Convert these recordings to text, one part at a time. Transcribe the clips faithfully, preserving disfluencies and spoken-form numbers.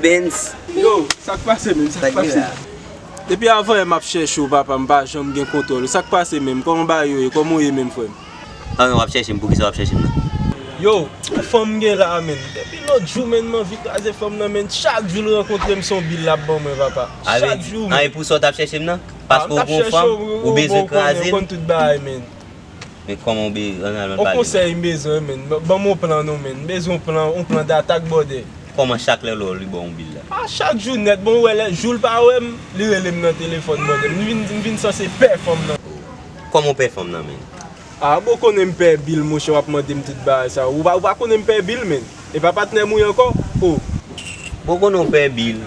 Benz. Yo, sa k pase menm? Sa k pase? Depi avan yè m ap chèche w, papa, m pa janm gen kontwòl. Sa k pase menm? Kòman bagay yo ye? Kòman w ye menm, frè m? An, w ap chèche m, poukisa w ap chèche m nan? Yo, yon fanm m gen la, menm. Depi lòt jou, menm, m anvi kraze fanm nan, menm. Chak jou l rankontre m, se yon bil l ap ban mwen, papa. Chak jou, menm. An, e pou sa w t ap chèche m nan? Paske w gen yon fanm, ou bezwen kraze l? Ou konn tout bagay, menm. Men kòman w be-, ann al, ann pale. On konsèy m bezwen, menm. Ban m yon plan, non, menm. M bezwen yon plan, yon plan d'atak, brother. Kòman chak lè l wè w, li ba w yon bil la? A, chak jou nèt, bon, ou wè lè jou l pa wè m, li rele m nan telefòn, brother. M vin, m vin sanse pè fanm nan. Kòman w pè fanm nan, menm? A, bon, konnen m pè bil, monchè, w ap mande m tout bagay sa. Ou pa, ou pa konnen m pè bil, menm. E pa patnè m ou ye ankò? O. Bon, konnen w pè bil,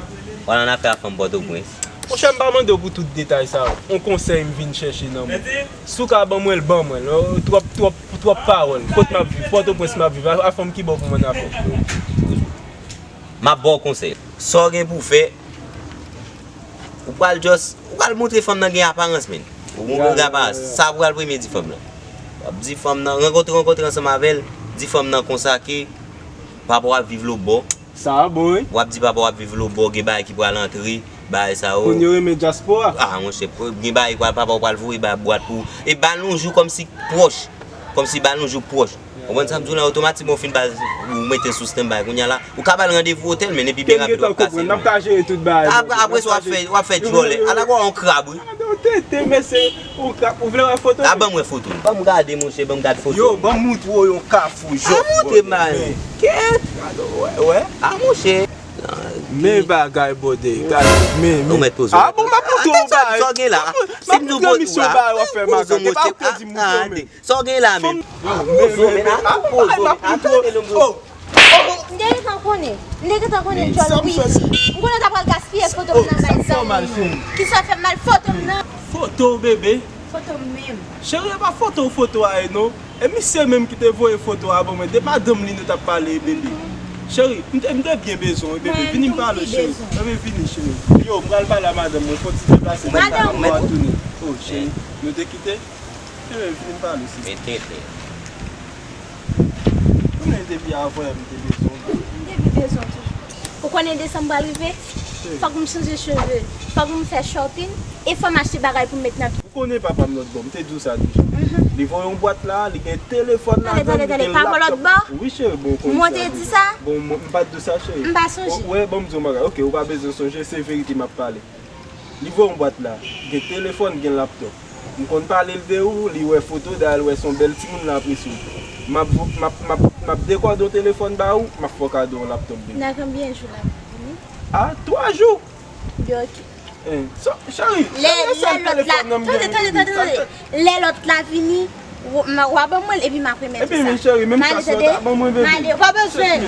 w al nan afè a fanm Pòtoprens. Monchè, m pa mande w pou tout detay sa yo. On konsèy m vin chèche nan mwen. Si w ka ban mwen l, ban mwen l. Twòp, twòp, twòp pawòl. Kot m ap viv? Pòtoprens m ap viv. A, a fanm ki bò pou m ann avè w? M ap ba w konsèy. Sa w gen pou w fè, ou pral just, ou pral montre fanm nan gen aparans, menm. Ou montre gen aparans. Sa w pral premye di fanm nan. W ap di fanm nan, rankontre, rankontre ansanm avè l, di fanm nan konsa ke papa w ap viv lòtbò. Sa a bon, wi. W ap di papa w ap viv lòtbò, gen bagay ki pral antre, bagay sa yo. Moun yo renmen dyaspora. A, monchè, gen bagay papa w pral voye ba bwat pou ou. E ba l yon jou kòmsi pwòch. Kòmsi ba l yon jou pwòch. Konprann sa m di w la, otomatikman ou fin ba l, ou mete l sou standby. Kounye a la, ou ka ba l randevou otèl, men epi men rapid w ap kase l. N ap ka jere tout bagay. Apre, apre sa, w ap fè, w ap fè djòlè. Ala w yon krab, wi. Ou tete, mesye, ou ka, ou vle wè foto? A, ban m wè foto. Ban m gade, monchè, ban m gade foto. Yo, ban m montre w yon kafou jòf. A, montre m, man. Kèt. Gade, wè, wè. A, monchè. Men bagay, bòdè, gade, men, men. Ou mèt poze w. A, bon, m ap montre w bagay. Sa w gen la? Si m di w poze w la, poze w, monchè. A, tande. Sa w gen la menm? Pozo, men, a, pozo, men, a, tande non, bro. M te gentan konnen. M te gentan konnen djòl wi. M konnen w ta pral gaspiye foto m nan bay zanmi m. Kisa w fè m mal foto m nan? Foto w, bebe. Foto m menm. Cheri, e pa foto w foto a ye non. E misye menm ki te voye foto a ban mwen. De madanm li nou t ap pale, bebe. Cheri, m te, m te byen bezwen w, bebe. Vini m pale w, cheri. Bebe, vini, cheri. Yo, m pral pale a madanm mwen. Fò ti deplase nan kay la, m pral tounen. O, cheri, nou te kite? Cheri, vin pale, sista. Men tenten. Ou konnen depi avan yè m te bezwen w. M te vin bezwen w toujou. Ou konnen desanm pral rive? Cheri. Fòk m chanje cheve. Fòk m fè shopping. E fò m achte bagay pou m met nan pye. Ou konnen papa m lòt bò, m te di w sa deja. Mhm. Li voye yon bwat la, li gen telefòn ladan l, li gen laptòp. Tande, tande, tande, pa bò lòt bò? Wi, cheri, bon, ou konnen sa. Mwen te di sa? Bon, m, m pa t di w sa, cheri. M pa sonje. O, wè, ban m di w yon bagay. Oke, ou pa bezwen sonje, se verite m ap pale. Li voye yon bwat la. Gen telefòn, gen laptòp. M konn pale l de ou, li wè foto, dayè l wè se yon bèl timoun, l apresye w. M ap, m ap, m ap, m ap dekòde yon telefòn ba ou, m ap fè w kado yon laptòp, bebe. Nan konbyen jou l ap vini? A, twa jou. Byen, oke. Eh, so, cheri, lè, lè lòt la, tande, tande, tande, tande. Lè lòt la vini, w, m, w a ban mwen l, epi m ap remèt ou sa. Epi, men cheri, menm kas la, w ta ban mwen, bebe. M ale, ou pa bezwen.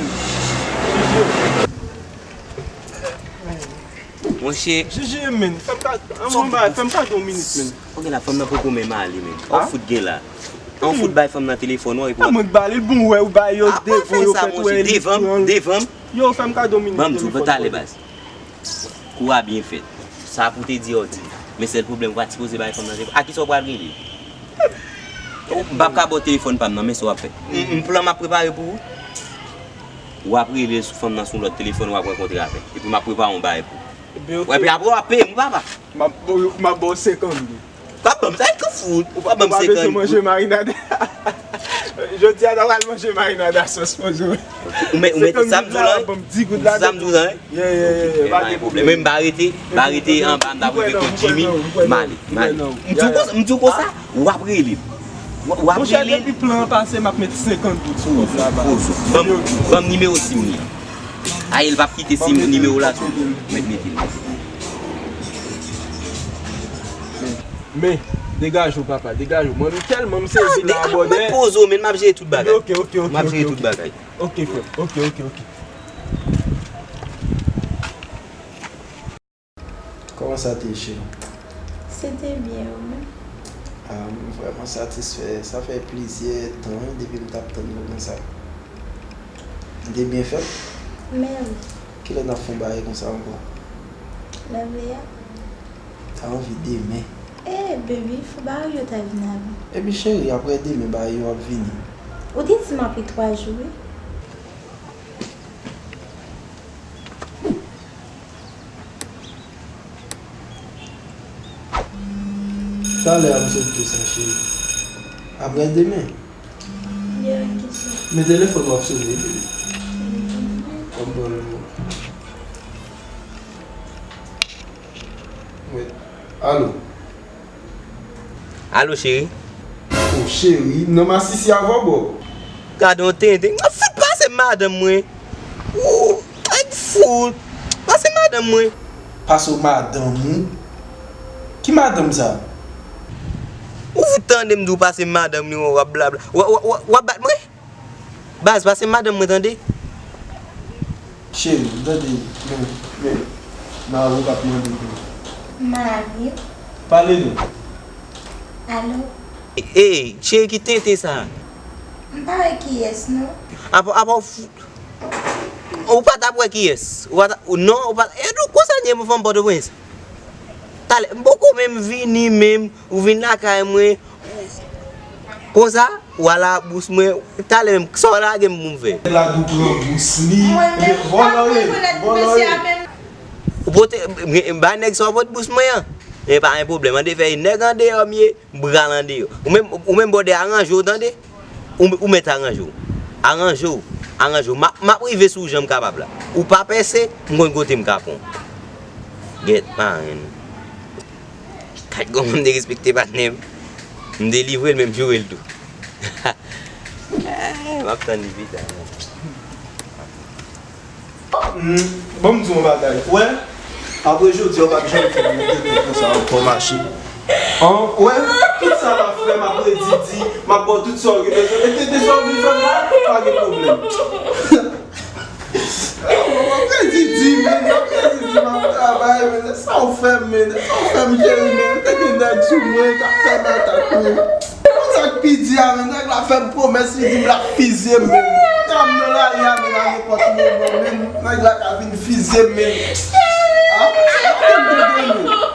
Monchè. Jiji, men, fè m ka, an, mwen ba, fè m ka gen yon minit, men. Ok, la, fanm nan poko menm ale, men. An, ou fout gen la. An, ou fout bay fanm nan telefòn, wè, epi w ap. Mwen ba li, bon, wè, ou ba yo devan, yo fè sa, monchè, devan m, devan m. Yo, fè m kado minit. Ban m di w, ban talè, baz. Kou a byen fèt. Sa pou te di a w di. Men sèl pwoblèm, ou pa t sipoze bay fanm nan telefòn. A kisa w pral rele? M p ap ka ba w telefòn pa m nan, men sa w ap fè. M, m plan m ap prepare pou ou. W ap rele sou fanm nan sou lòt telefòn, w ap rankontre avè l. Epi m ap prepare yon bagay pou ou. Ebyen, oke. Epi apre w ap peye m, wi, papa. M ap, m ap ba w senkant goud. Pa ban m sa, e ki fout? Ou pa ban m senkant goud. Ou pa bezwen manje marinad. Jodi a, n a pral manje marinad a sòs pozo. Ou mèt, ou mèt, sa m di w la, wi. Sa m di w la, wi. Yeah, yeah, yeah, yeah. Pa gen pwoblèm. Men m pa rete, m pa rete anba, m t ap rive kot Jimmy. M ale, m ale. M di w konsa, m di w konsa, w ap rele m. W, w ap rele m. Monchè, depi plan an pase, m ap met senkant goud sou kòb la, ba. Pozo. Ban m, ban m nimewo sim li. Ayèl p ap kite sim nimewo la sou li. Mèt mete l. Men, degaje w, papa, degaje w. Mwen, m tèlman m sezi la, bòdè. Mwen poze w, men m ap jere tout bagay. Ok, ok, ok, ok. M ap jere tout bagay. Ok, frè. Ok, ok, ok. Kòman sa te ye, cheri? Se te byen, ou menm? Ah, m vrèman satisfè. Sa fè plizyè tan, wi, depi m t ap tann moman sa. M te byen fèt? Men wi. Kilè n ap fè yon bagay konsa ankò? Lè w vle a. Ta anvi demen. Eh, baby, fò bagay yo ta vin avè m. Epi, cheri, aprè demen, bagay yo ap vini. Ou te di m apre twa jou, wi. Talè a m sot di sa, cheri. Apre demen. Demen kisa? Men telefòn w ap sone, bebe. Kòm bon nou. Wi. Alo. Alo, cheri. O, cheri, m nan masisi avè w, bro. Gade yon tenten. Fout pase madanm mwen. Ou, ay, fout. Pase madanm mwen. Pase w madanm ou? Ki madanm sa? Ou fout tande m di w pase madanm li, w ap blabla. W, w, w, w ap bat mwen? Baz, pase madanm mwen, tande. Cheri, tande, men, men, Mari w ap mande pou ou. Mari? Pale non. Alo? Ey, cheri, ki tenten sa? M pa wè kiyès, non. Apa, apa w fou. Ou pa t ap wè kiyès. Ou pa t, non, ou pa, e nou konsa n ye pou fanm Pòtoprens. Talè, m poko menm vini menm, ou vin lakay mwen. Konsa, w al a bous mwen, talè menm, sa w lage m pou m fè? Nèg la tou pran bous li. Mwen menm, vòlò ye, vòlò ye. Ou pote, m, m bay nèg sa w pot bous mwen an. Men pa gen pwoblèm, an te fè nèg andeyò m ye, m pral andeyò. Ou menm, ou menm bòdè aranje w tande. Ou, ou mèt aranje w. Aranje w. Aranje w. M ap, m ap rive sou ou jan m kapab la. Ou pa pèse, m konn kote m ka pran w. Gèt, pa anyen non. Gad kòman m derespekte patnè m. M delivre l, men m joure l tou. M ap tann li pita. Hmm, ban m di w yon bagay. Ou wè, apre jodi a, w p ap janm fè m yon tenten konsa ankò, mache. An, ou wè, tout sa w ap fè m, apre Didi, m ap ba w tout sa w gen bezwen. E tenten sa w vin fè m la, pa gen pwoblèm. Apre Didi, men, apre Didi, m ap travay, men, sa w fè m, men, sa w fè m, cheri, men, te gen nèg sou mwen, k ap fè m atak, men. Konn sa k pi di a, men, nèg la fè m pwomès, li di m l ap fizye m, men. Kòm nan lari a, men, a nenpòt moman, men, nèg la ka vin fizye m, men. A, sa ke m te gen, men.